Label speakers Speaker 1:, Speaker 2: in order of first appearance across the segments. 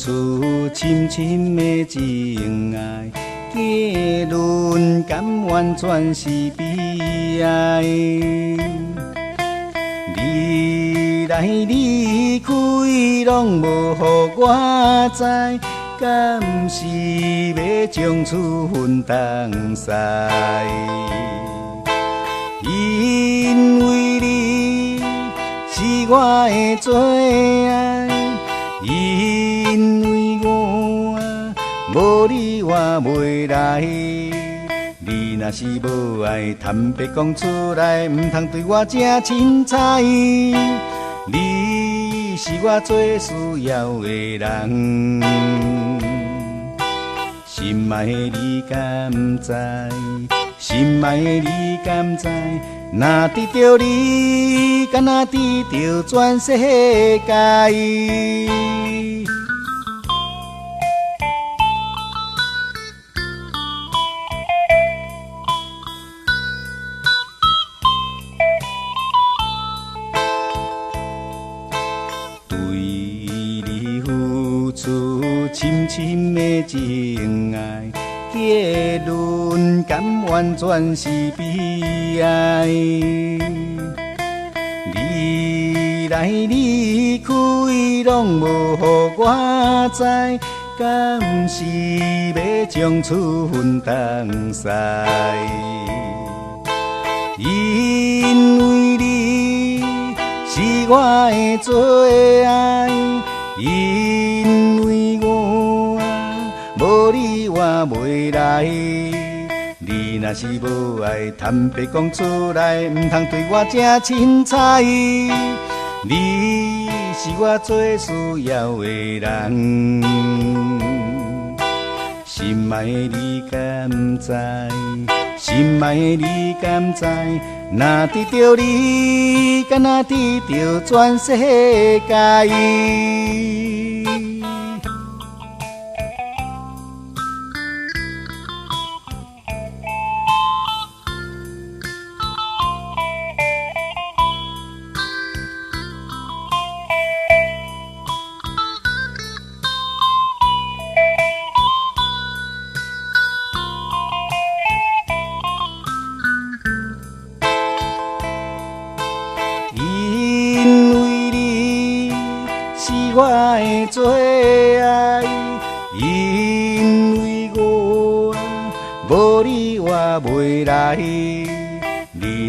Speaker 1: 出深深的情愛，結論敢完全是悲哀。你來你去攏無予我知，敢是欲將處分東西？因為你是我的最愛，因為我無你我袂來。你若是無愛，坦白講出來，毋通對我這凊彩。你是我最需要的人，心愛的你敢知？心愛的你敢知？若得著你，敢若得著全世界。對你付出深深的情愛，結論敢完全是悲哀。你來你去攏無予我知，敢是欲將處分東西？因為你是我的最愛，因為我無你我袂來。你若是無愛，坦白講出來，毋通對我這凊彩。你是我最需要的人，心愛的你敢知？心愛的你敢知？若得著你，敢若得著全世界。因為你是我的最愛，因為我無你我袂來。你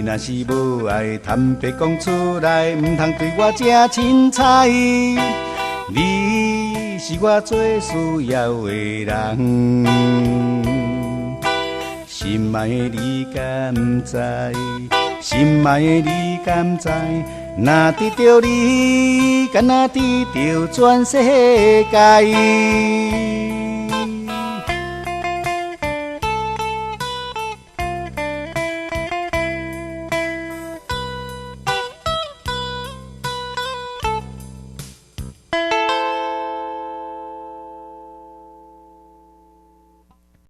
Speaker 1: 若是無愛，坦白講出來，毋通對我這凊彩。你是我最需要的人，心愛的你敢知？心愛的你敢知？若得著你，敢若得著全世界。